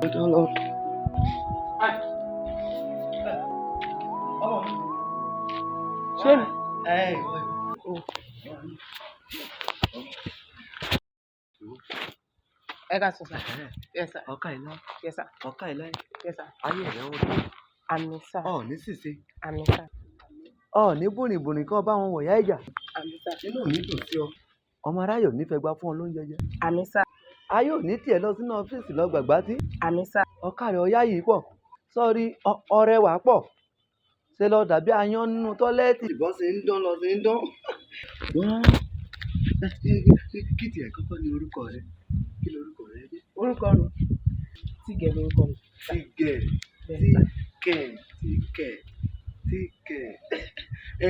Ọjọ́ lọ. Ṣé mi? Ẹ ká sọ sir. Yes sir. Ọkà ìlà. Yes sir. Ọkà ìlà. Yes sir. Ayé rẹ̀ ó dùn. Àmín sir. Ọ̀ ní ṣìṣe. Àmín sir. Ọ̀ ní bùrìnbùrìn kọ́ bá wọn wọ̀yá ìjà. Àmín sir. Inú mi dùn sí ọ. Ọmọ aráyò nífẹ̀ẹ́ gba fún ọ lóúnjẹ jẹ. Àmín sir. Ayé ò ní tiẹ̀ lọ sínú ọ́fíìsì lọ gbàgbá tí. Àmín sir. Ọkà rẹ̀ ọyá yìí pọ̀. Sọ́ọ́rí ọrẹ wà pọ̀. Ṣe lọ dàbí aáyán nínú tọ́lẹ́ẹ̀tì. Ìbọn ṣe ń dán lọ ṣe ń dán. Wọ́n kí tiẹ̀ kọ́kọ́ ní orúkọ rẹ? Kí lorúkọ rẹ jẹ́? Orúkọ mi. Tígẹ̀ lorúkọ mi. Tígẹ̀. Bẹ́ẹ̀ sir. Tígẹ̀. Tígẹ̀. Tígẹ̀. Ẹ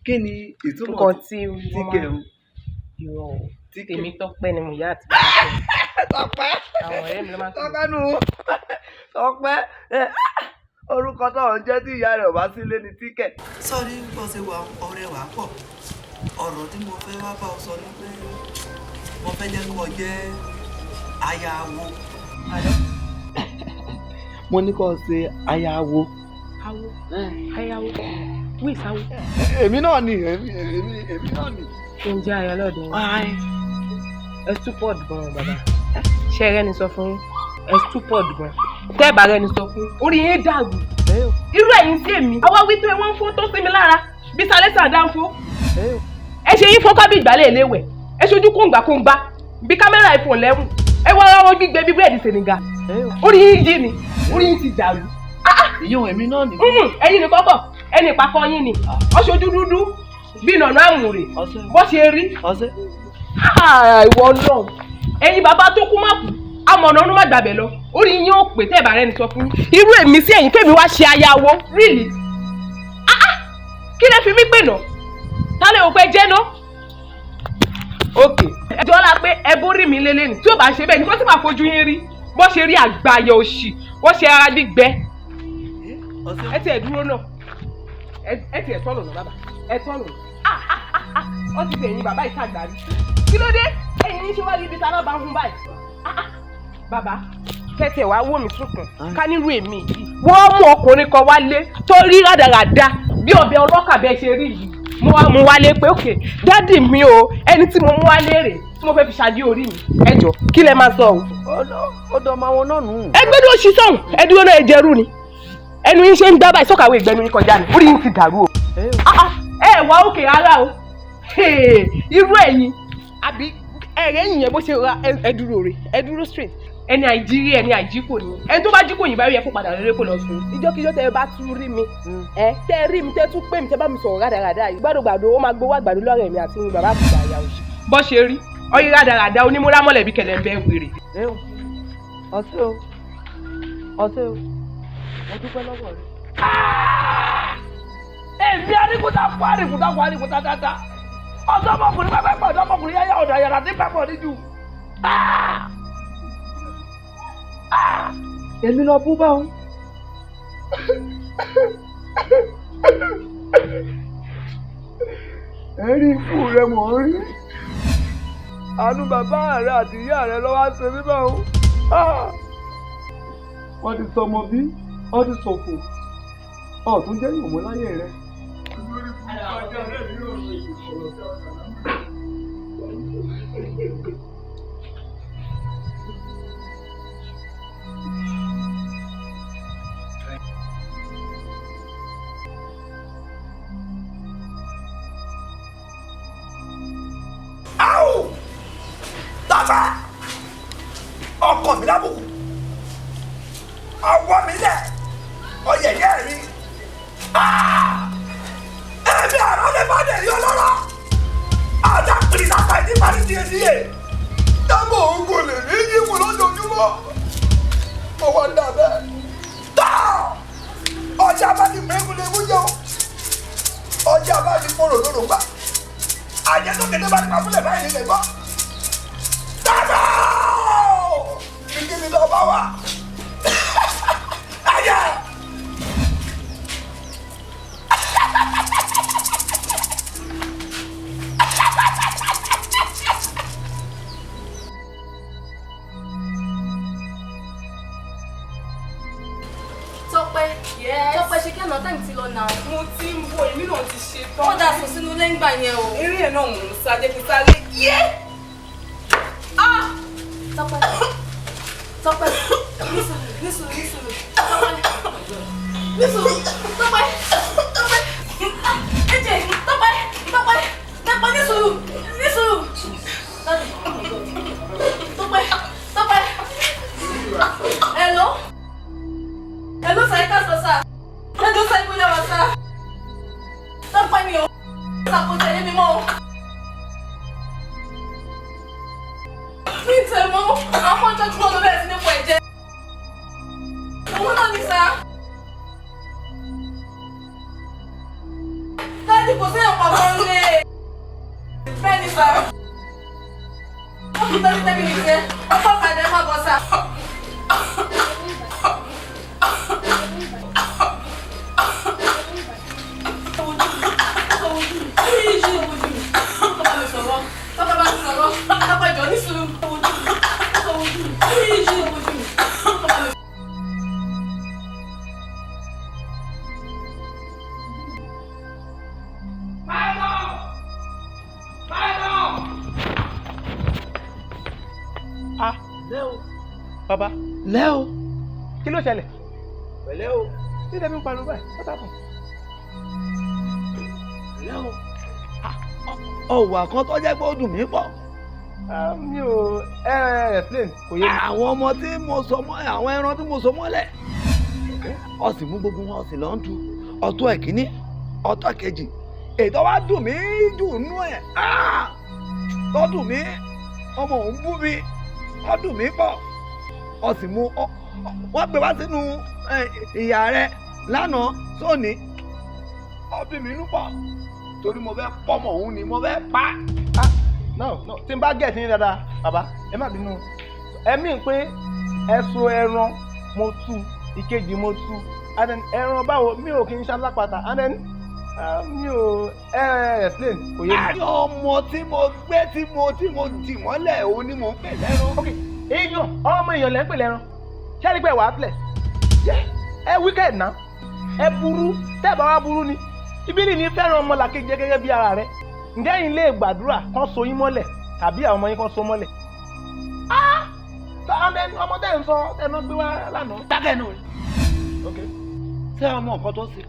kí ni ìtumọ̀ Nǹkan tí wọ́n tígẹ̀ máa o? Irọ́ o. Tígẹ̀. Tèmi Tọ́pẹ́ ni mo yá àti bàbá fún mi. Tọ́pẹ́. Àwọn ọ̀rẹ́ mi ló máa ń pè mí. Tọ́pẹ́ nù. Tọ́pẹ́. Orúkọ tó ń jẹ́ tí ìyá rẹ̀ ò bá sílé ni Tíkẹ̀. Sọ́ọ́rí bó ṣe wà ọ̀rẹ́ wà pọ̀. Ọ̀rọ̀ tí mo fẹ́ wá bá ọ sọ ni pé mo fẹ́ jẹ́ kó o jẹ́ aya awo. Mo ní kó o ṣe aya awo. Awo. Ayawo. Who is awo? Èmi náà ni èmi èmi èmi náà ni. Kí n jẹ́ aya lọ́dọ̀ yín. Ẹ stupid gan-an bàbá. Ṣé ẹ rẹ́ni sọ fún yín? Ẹ stupid gan. Tẹ́ ẹ bá rẹ́ni sọ fún yín, orí yín dàrú. Irú ẹ̀yin sí èmi. Àwa wí tó ẹ wọ́n ń fó tó sí mi lára. Bí Salẹ́sà dáńfó. Ẹ ṣe yín fọ́nká bí ìgbálẹ̀ eléwẹ̀. Ẹ ṣojú kóńgbàkóńgbà. Bí kámẹ́rà iPhone lẹ́wùn. Ẹ wá ara wọn gbígbẹ bí búrẹ́dì Senegal. Orí yín jí ni. Orí yín ti dàrú. Ìyóhun èmi náà ni. Ẹ̀yin ni kọ́kọ́. Ẹni ìpàkọ́ yín ni. Ó ṣojú dúdú bí nànà àmùrè. Bó ṣe rí. Ọ̀sẹ̀. Ìwọ náà. Ẹ̀yin bàbá tó kú má kú. Amọ̀nà ọdún má gbàbẹ̀ lọ. Orí yín ó pè tẹ́ ẹ̀ bá rẹ́ni sọ fún yín. Irú èmi sí ẹ̀yin kémi wá ṣe ayawo. Really? Ah ah! Kí lẹ fi mí pè náà? Ta lè wò pé jẹ́ náà? Ok. Ẹjọ́ la pé ẹ borí mi lélẹ̀ ni. Tí ò bá ṣe bẹ́ẹ̀ ni kó sì máa fojú yín rí. Bó ṣe rí àgbáyé òṣì, bó ṣe ara gbígbẹ. Ẹ tiẹ̀ dúró náà. Ẹ tiẹ̀ tọ́nù náà bàbá. Ẹ tọ́nù. Ah ah ah ah! Ó ti tẹ̀yìn bàbá ìta àgbà rí. Kí ló dé? Ẹ̀yin ní ṣe wá rí ibi tá a bá bá hun báyìí. Ah ah! Bàbá kẹ́tẹ̀ wá wò mí sunkún ká nírú èmi yìí. Wọ́n mú ọkùnrin kan wálé tó rí rádaràda bí ọbẹ̀ ọlọ́kà bẹ́ẹ̀ ṣe rí yìí. Mo wá mú wálé pé òkè dádì mi o, ẹni tí mo mú wálé rè tí mo fẹ́ fi ṣáájú orí mi. Ẹ jọ kí lẹ máa sọ o. Ó dán ọmọ àwọn náà nù. Ẹ gbé dúró ṣí sọ̀hún, ẹ dúró náà ẹ jẹrú ni. Ẹnu yín ṣe ń dábàá ìsọ̀kàwé ìgbẹ́nu yín kọjá ni, orí yín ti dàrú o. Ẹ wá òkè rárá o. Irú ẹ̀yin àbí ẹ̀rẹ́ yìnyẹn bó ṣe ra ẹ dúró rè ẹ dúró straight. Ẹni àìjírí ẹni àìjíkò ni ẹni tó bá jíkò yìí bá rí ẹ kó padà rere kó lọ sùn. Ìjọ́kíjọ́ tẹ ẹ bá tún rí mi ẹ tẹ rí mi tẹ tún pè mí tẹ bá mi sọ̀rọ̀ rádaràda yìí gbàdúgbàdú ó máa gbowó àgbàdo lọ́rẹ̀ mi àti bàbá àbùgbà àyà òṣì. Bó ṣe rí ọyí rádaràda onímúrámọ̀lẹ̀ bí kẹlẹ̀ ń bẹ́ wèrè. Ọ̀sẹ̀ o, ọ̀sẹ̀ o, mo dúpẹ́ lọ́wọ́ rẹ. Èmi aríkúta kú aríkúta kú aríkúta dáadáa. Ọ̀dọ́mọkùnrin pẹ́pẹ́ pọ̀ ọ̀dọ́mọkùnrin yáyà ọ̀dọ̀ àyàrá tí pẹ́pọ̀ níjù. Èmi lọ bú bá òun. Ẹ̀rí ikú rẹ mò ń rí. Àánú bàbá rẹ àti ìyá rẹ ló wá ṣe mí bá òun. Wọ́n ti sọmọ bí, wọ́n ti sọ̀kò. Ọ̀tún jẹ́ ìyọ̀mọ́ láyé rẹ. Áwò! Tọ́fà! Ọkọ mi lábùkù. Ọwọ́ mi lẹ̀. Ọyẹ̀yẹ́ mi. Ẹ̀mí àrọ́ lè bá dẹ̀ rí ọlọ́rọ̀. Àdá pìrì lápá ìdí parí díẹ̀ díẹ̀. Dábò ògùn lè rí yíwù lójoojúmọ́. Mo wá dà bẹ́ẹ̀. Tọ́! Ọjà bá ti mẹ́kún lè mú jẹun. Ọjà bá ti kóró lóró gbà. Àjẹ́ tó kéde bá ti pa fúnlẹ̀ báyìí nílẹ̀ gbọ́. Dábò! Ìdíbi tó bá wà. Ayé! náà, time ti lọ náà. Mo ti ń bọ̀, èmi náà ti ṣe tán. Wọ́n dà sùn sínú lẹ́ngbà yẹn o. Eré ẹ̀ náà mò ń sá, jẹ́ kí n sáré. Yé! Ah! Tọ́pẹ́. Tọ́pẹ́. Nísùrù, nísùrù, nísùrù. Tọ́pẹ́. Nísùrù. Tọ́pẹ́. Tọ́pẹ́. Ẹ̀jẹ̀. Tọ́pẹ́. Tọ́pẹ́. Tọ́pẹ́ nísùrù. Nísùrù. Tọ́pẹ́. Tọ́pẹ́. Hello? Hello, sir. Ẹ káàsán, sir. Hello, sir. Ibo lẹ wà, sir? Tọ́pẹ́ mi o. Kò tẹ̀lé mi mọ́ o. Mi tẹ̀ mọ́. Àwọn church náà ló bẹ̀rẹ̀ sí ní pọ̀ ẹ̀jẹ̀. Òun náà ni, sir. Daddy kò séèyàn pàpọ̀ nílé. Bẹ́ẹ̀ ni, sir. Ó fi 30 minutes yẹn. Ọkọ̀ ọ̀kadà ẹ̀ má bọ̀, sir. Ah, bàbá. Lẹ́ o. Kí ló ṣẹlẹ̀? Pẹ̀lẹ́ o. Kí ló fi ń pariwo báyìí? What happened? Pẹ̀lẹ́ o. Ọ̀wà kan tó jẹ́ pé ó dùn mí pọ̀. Mi ò explain, kò yé mi. Àwọn ọmọ tí mo sọ mọ́, àwọn ẹran tí mo sọ mọ́lẹ̀. Ó sì mú gbogbo wọn, ó sì lọ ń tu. Ọ̀tọ̀ ẹ̀kíní, ọ̀tọ̀ kejì. Ètò wa dùn mí jù nú ẹ̀. Tó dùn mí, ọmọ òun bú mi, ó dùn mí pọ̀. Ó sì mú wọ́n gbé wá sínú ìyá rẹ̀ lánàá sóní. Ó bí mi inú pọ̀ torí mo fẹ́ pọ́mọ òun ni mo fẹ́ pa. No, no, tí n bá gẹ̀ẹ́sì yín dáadáa, bàbá, ẹ má bínú. Ẹ mí pé ẹ̀sùn ẹran mo tú, ìkejì mo tú, and then ẹran báwo mi ò kí n ṣalápàtà, and then mi ò explain, kò yé mi. Àní ọmọ tí mo gbé tí mo dì mọ́lẹ̀ òun ni mò ń pè lẹ́ran. Ok, èèyàn, ọmọ èèyàn lẹ́ ń pè lẹ́ran. Ṣé ẹ rí pé wàá tilẹ̀? Ẹ wicked náà, ẹ burú, tẹ́ ẹ bá wá burú ni. Ìbílí ni fẹ́ràn ọmọlàkejì gẹ́gẹ́ bí ara rẹ̀. Ǹjẹ́ yín lè gbàdúrà kán so yín mọ́lẹ̀ tàbí àwọn ọmọ yín kán so mọ́lẹ̀? Ọmọ tẹ́ ń sọ tẹ́ ń gbé wá lánàá. Dákẹ́ nù rẹ̀. Ok. Ṣé ọmọ nǹkan tó ṣe?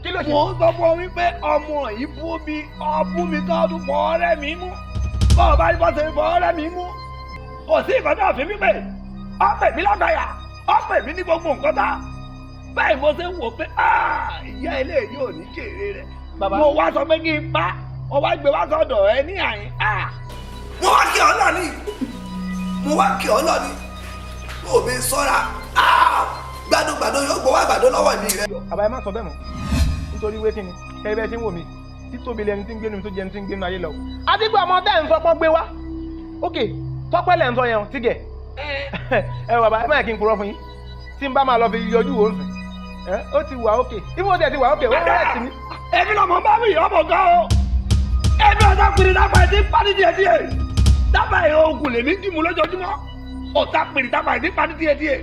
Kí ló ṣe? Mo ń sọ fún ọ wípé ọmọ yìí bú mi, ọbú mi tó tún fọ ọ̀rẹ́ mi mú. Bọ́ọ̀ bá bọ́ ṣe fọ ọ̀rẹ́ mi mú. Kò sí nǹkan tó fi mí pè. Ó pè mí lágbàyà, ó pè mí ní gbogbo nǹkan tá. Báyìí mo ṣe ń wò pé ìyá eléyìí ò ní jèrè rẹ̀. Mo wá sọ pé kí n pa, mo wá gbé wá sọ́dọ̀ ẹ ní àyín. Mo wá kí ọ lọ ní. Mo wá kí ọ lọ ní. Mo bẹ sọ́ra. Gbàdúgbàdú yóò gbowó àgbàdo lọ́wọ́ mi rẹ. Bàbá ẹ má sọ bẹ́ẹ̀ mọ́. Nítorí wé kí ni? Kẹ́rẹ́ bẹ́ẹ̀ ṣe ń wò mí. Títóbi lẹni tí ń gbénu tó jẹni tí ń gbénu ayé lọ. Àti pé ọmọ tẹ́ ń sọ pọ́n gbé wá. Ok, Tọ́pẹ́ lẹ̀ ń sọ yẹn tígẹ̀. Ẹ bàbá ẹ má yẹ kí n purọ́ fún yín. Tí n bá máa lọ fi yọjú wò ó sìn. Ó ti wà ókè. Ibo tẹ̀ ti wà ókè, ó rẹ̀ sí mi. Èmi lọmọ bá mi ọmọ gan o. Èmi ọ̀tá pèrè dábàá ẹ̀ tí ń parí díẹ̀ díẹ̀. Dábàá ẹ̀ oògùn lèmi dì mú lójoojúmọ́. Ọ̀tá pèrè dábàá ẹ̀ tí ń parí díẹ̀ díẹ̀.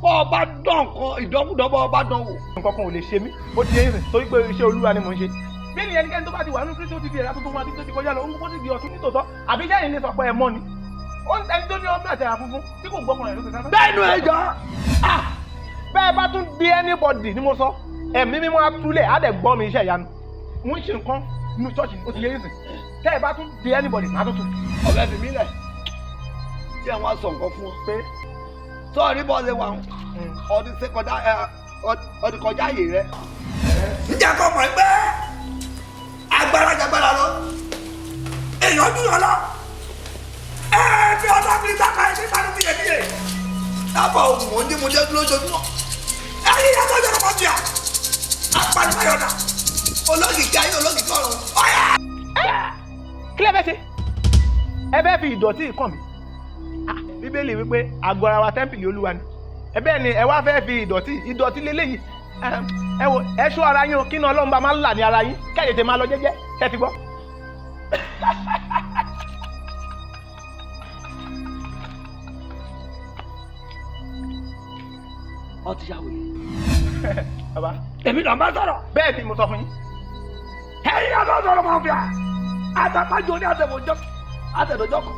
Bọ́ ọ bá dán nǹkan ìdánwò bọ́ ọ bá dán wò. Nǹkan kan ò lè ṣe mí, ó ti yé yín sìn, torí pé iṣẹ́ Olúwa ni mò ń ṣe. Bí ènìyàn ẹnikẹ́ni tó bá ti wà nínú Kristi ó ti di ẹ̀dá tuntun wọn àti tó ti kọjá lọ, ó ti di ọ̀tun nítòótọ́, àbí sẹ́yìn lè sọ pé ẹ mọ́ ni. Ẹni tó ní ọdún àti àrà funfun tí kò gbọ́kàn rẹ̀ ló ti sáfẹ́. Bẹ́ẹ̀ni ẹ jọ. Bẹ́ẹ̀ bá tún bí anybody ni mo sọ, ẹ̀mí mímọ́ á túlẹ̀ á dẹ̀ gbọ́ mi iṣẹ́ ìyanu. Mo ń ṣe nǹkan nínú ṣọ́ọ̀ṣì ó ti yé yín sìn. Tẹ́ ẹ bá tún bí anybody má tún tún. Ọ̀rẹ́ fi mí lẹ̀, jẹ́ wọ́n á sọ nǹkan fún ọ. Pé sọ́ọ̀rí bọ́ọ̀lù wà ń ọdún ṣe kọjá ọdún kọjá àyè rẹ. Ǹjẹ́ kò mọ̀ pé agbára jagbára lọ, èèyàn dúró lọ, ẹ fi ọjọ́ fi sáka ẹ ṣe parí tiẹ̀ díẹ̀. Dábàá oògùn mò ń dín mo jẹ́ lójoojúmọ́. Ẹyin ìyá tó yọrọ kọjá, apanipayọ̀dà, olókìkí ayé olókìkí ọ̀run. Ọ̀yà. Kí lẹ fẹ́ ṣe? Ẹ fẹ́ fi ìdọ̀tí kàn mí. Bíbélì wípé àgọ́ ara wa tẹ́ḿpìlì Olúwa ni. Ẹ bẹ́ẹ̀ ni ẹ wá fẹ́ fi ìdọ̀tí léléyìí. Ẹ wo ẹ ṣọ́ ara yín o, kí ni Ọlọ́run bá máa ń là ní ara yín, kẹ́ ẹ tètè máa lọ jẹ́jẹ́, kẹ́ ẹ ti gbọ́. Ọ ti yà wèrè. Bàbá Bàbá. Èmi náà bá sọ̀rọ̀. Bẹ́ẹ̀ ni mo sọ fún yín. Ẹ̀yin náà bá sọ̀rọ̀ máa fi à. Àtàpájọ ní àtẹ̀mọ̀jọ́ àtẹ̀dọ̀jọ́ kan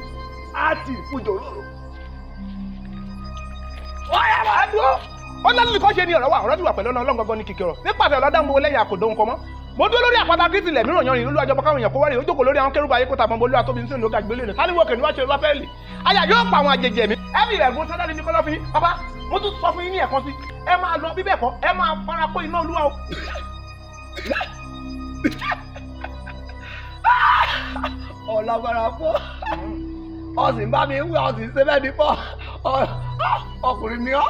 àti ìfúnjò lóru. Wọ́n yà wá dúró. Ó lálẹ́ nìkan ṣe ni ọ̀rọ̀ wa, ọ̀rọ̀ ti wà pẹ̀lú Ọlọ́run gangan ní kìkì ọ̀rọ̀. Nípasẹ̀ ọ̀lọ́dá ń bo lẹ́yìn àkòdó nǹkan mọ́. Mo dúró lórí àpáta Kristi lẹ̀mí ròyìn rìn lólu àjọpọ̀ káwọn èèyàn kó wárì ó jókòó lórí àwọn kérúbù ayé kó tàbọn bolú àtóbi ní sínú gàgbélé rẹ̀ táníwò kè níwájú ìwà fẹ́ẹ̀lì. Àyà yóò pa àwọn àjèjì ẹ̀mí. Ẹ̀mí rẹ̀ gún sádàlì ní kọ́lọ́fín. Bàbá, mo tún sọ fún yín ní ẹ̀kan sí. Ẹ máa lọ bíbẹ̀ kọ́, ẹ máa fara kó iná Olúwa o. Ọ̀làgbára fún ọ̀sìn bá mi wí ọ̀sìn ṣe bẹ́ẹ̀ ní pọ̀ ọkùnrin ni ọ́.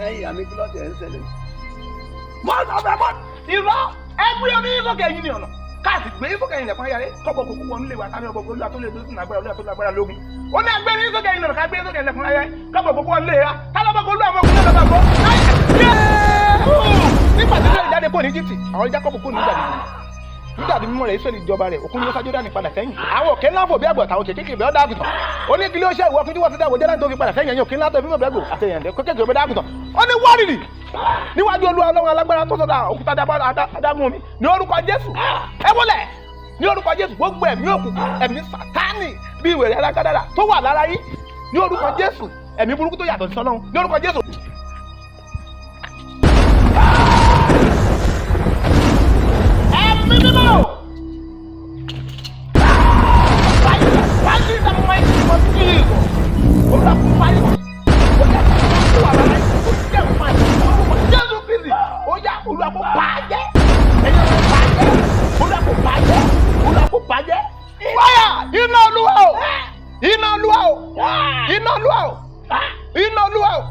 Ẹ̀yin àmì kí lọ́ọ̀tì ẹ̀ ń ṣẹlẹ̀. Mo sọ fẹ́ mọ́ irọ́ ẹgbẹ́ omi sókè yín ni ọ̀nà káàsì gbé sókè yín lẹ̀kọ́ ayáre kọ́bọ̀ kókó wọnú lè wà tàbí ọgbọ̀gbọ̀ olúwa tó lè dóṣù lágbára olúwa tó lágbára lógun. Ó ní ẹgbẹ́ ní sókè yín ọ̀nà ká gbé sókè yín lẹ̀kọ́ ayáre kọ́bọ̀ kókó wọnú lè ra tálọ́bọ̀gbọ̀ olúwa ọmọ ogun lọ́dọ̀ bàbọ̀. Nígbà tí Israẹli jáde kó ní Íjíbítì, àwọn Jákọ́bù kó ní nígbà tí mímọ́ rẹ̀ Ísírẹ́lì jọba rẹ̀ òkú ni ó sá Jódánì padà sẹ́yìn. Àwọn òkè ńlá fò bí àgbò àtàwọn kékeré bí ọ̀dà àgùntàn. Ó ní kílí ó ṣe ìwọ fún tí wọ́n ti dáwọ́ Jódánì tó fi padà sẹ́yìn ẹ̀yìn òkè ńlá tó fi mọ̀ bí àgbò àti ẹ̀yìn kékeré bí ọ̀dà àgùntàn. Ó ní wárìrì níwájú Olúwa Ọlọ́run alágbára tó sọ̀dá òkúta adágún omi ní orúkọ Jésù. Ẹ wọlẹ̀ ní orúkọ Jésù gbogbo ẹ̀mí òkùnkùn ẹ̀mí Sátánì bí ìwèrè alágbára tó wà lára yín ní orúkọ Jésù ẹ̀mí burúkú tó yàtọ̀ sí Ọlọ́run ní orúkọ Jésù. Iná Olúwa o! Iná Olúwa o! Iná Olúwa o! Iná Olúwa o!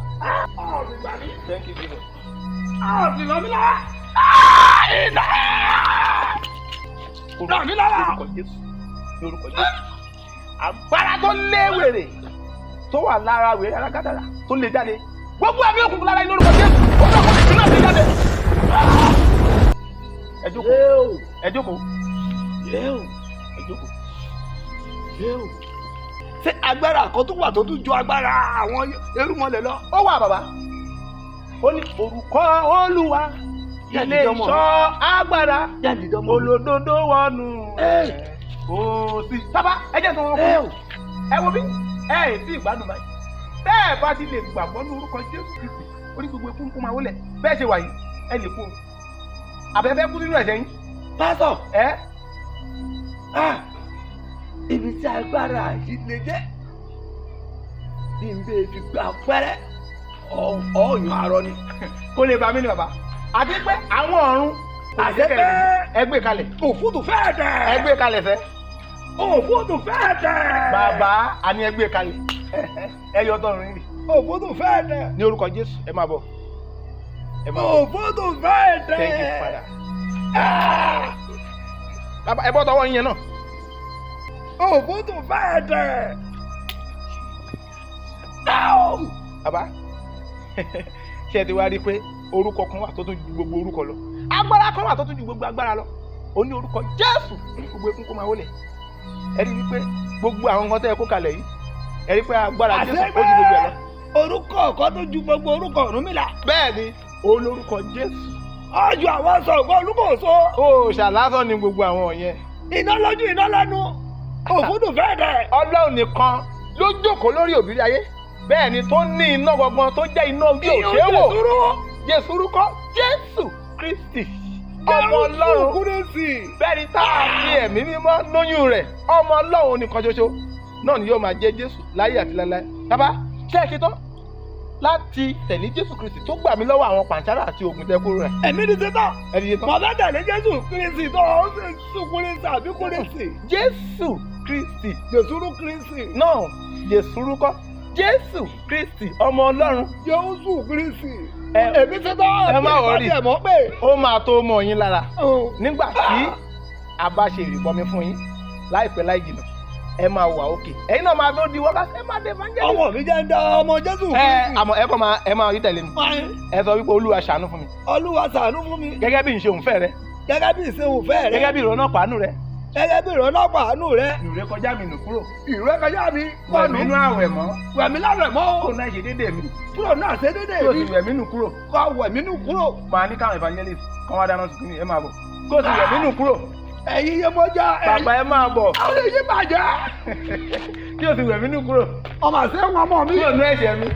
Thank you, Jesus. Lórúkọ Jésù. Lórúkọ Jésù. Agbára tó lé wèrè tó wà lára wèrè alágádàrà tó lè jáde. Gbogbo ẹ̀mí òkùnkùn lára yín lórúkọ Jésù. Ó lọ kọ́ ìpínlẹ̀ tó jáde. Ẹ jókòó. Ẹ jókòó. Ẹ jókòó. Ṣé agbára kan tó wà tó tún ju agbára àwọn erúmọlẹ̀ lọ? Ó wà bàbá. Ó ní orúkọ Olúwa ilé ìṣọ́ agbára olódodo wọnú kò sí. Bàbá ẹ jẹ́ sọ wọn fún mi. Ẹ wo bí ẹ ẹ̀ sí ìgbádùn báyìí. Bẹ́ẹ̀ bá ti lè gbàgbọ́ ní orúkọ Jésù Kristi orí gbogbo ikú ń kú máa wọlé bẹ́ẹ̀ ṣe wà yìí ẹ lè kú o. Àbẹ̀fẹ́ kú nínú ẹ̀ṣẹ̀ yín. Pásọ̀. Ẹ. Ibi tí agbára yìí lè jẹ́ bí n bẹ́ẹ̀ fi gbà pẹ́rẹ́ ọ̀yàn arọ ni. Kó lè bá mi ní bàbá. Àti pé àwọn ọ̀run àṣẹ pé ẹ gbé kalẹ̀. Òfútù fẹ́ẹ̀ tẹ̀. Ẹ gbé kalẹ̀ fẹ́. Òfútù fẹ́ẹ̀ tẹ̀. Bàbá àní ẹ gbé kalẹ̀. Ẹ yọ tọrùn yìí. Òfútù fẹ́ẹ̀ tẹ̀. Ní orúkọ Jésù ẹ máa bọ̀. Òfútù fẹ́ẹ̀ tẹ̀. Thank you, Father. Bàbá ẹ bọ́ tọwọ́ yín yẹn náà. Òfútù fẹ́ẹ̀ tẹ̀. Bàbá ṣé ẹ ti wá rí i pé orúkọ kan wà tó tún ju gbogbo orúkọ lọ, agbára kan wà tó tún ju gbogbo agbára lọ, ó ní orúkọ Jésù ní gbogbo ekún kó máa wọlé. Ẹ rí i pé gbogbo àwọn nǹkan tẹ́ ẹ kó kalẹ̀ yìí, ẹ rí i pé agbára Jésù ó ju gbogbo ẹ lọ. Orúkọ kan tó ju gbogbo orúkọ Ọ̀rúnmìlà. Bẹ́ẹ̀ ni olórúkọ Jésù. Ọjọ́ àwọn sọ̀gbọ́n olúkòso. Ó ṣàlásán ni gbogbo àwọn yẹn. Iná lójú iná lẹ́nu, òfúdù fẹ́ẹ̀ dẹ̀. Ọlọ́run nìkan ló jókòó lórí òbírí ayé. Bẹ́ẹ̀ ni tó ní iná gbọ̀ngbọ̀n tó jẹ́ iná ojú òṣèwò. Jésù rúkọ Jésù Kristi ọmọ Ọlọ́run. Bẹ́ẹ̀ ni tá a fi ẹ̀mí mímọ́ lóyún rẹ̀, ọmọ Ọlọ́run nìkan ṣoṣo náà ni yóò máa jẹ́ Jésù láyé àti láéláé. Bàbá ṣé ẹ ṣetán láti tẹ̀lé Jésù Kristi tó gbà mí lọ́wọ́ àwọn pàǹṣárà àti oògùn tẹ́kúrú rẹ̀? Èmi ti ṣetán. Ẹ ti ṣetán. Mo fẹ́ tẹ̀lé Jésù Kristi tó ń ṣe Kristi àbí Kristi. Jésù Kristi. Jésù Kristi. Náà Jésù rúkọ Jésù Kristi ọmọ Ọlọ́run. Jésù Kristi. Èmi ṣetán. Ẹ má wọrí, ó máa tó mọ yín lára nígbà tí a bá ṣe ìrìbọmi fún yín láìpẹ́ láì jìnnà. Ẹ máa wà òkè, ẹ̀yin náà máa tó di wákàtí ẹ máa dé evangelist. Ọmọ mi jẹ́ ń dá ọmọ Jésù Kristi. Ẹ àmọ́ ẹ kọ́ máa ẹ máa rí tẹ̀lé mi. Ẹ sọ wípé Olúwa ṣàánú fún mi. Olúwa ṣàánú fún mi. Gẹ́gẹ́ bí ìṣe òǹfẹ́ rẹ. Gẹ́gẹ́ bí ìṣe òǹfẹ́ rẹ. Gẹ́gẹ́ bí ìrọ̀nà pàánù rẹ. Gẹ́gẹ́ bí ìrànlọ́pọ̀ àánú rẹ. Ìrékọjá mi nù kúrò. Ìrékọjá mi Wẹ̀ mí nú àwẹ̀ mọ́. Wẹ̀ mí láwẹ̀ mọ́ o. Kúrò náà ṣe déédéé mi. Kúrò náà ṣe déédéé Kí o mi. sì wẹ̀ mí nù kúrò. Kó wẹ̀ mí nù kúrò. Màá ní káwọn evangelist kan wá dáná sùn ní ẹ máa bọ̀. Kó o sì wẹ̀ mí nù kúrò. Ẹ̀yin yé mọ́já. Bàbá ẹ máa bọ̀. Àwọn èyí bàjẹ́. Kí o sì wẹ̀ mí nù kúrò. Ọmọ àṣẹ wọn ọmọ mi. Kúrò nú ẹ̀ṣẹ̀ mi.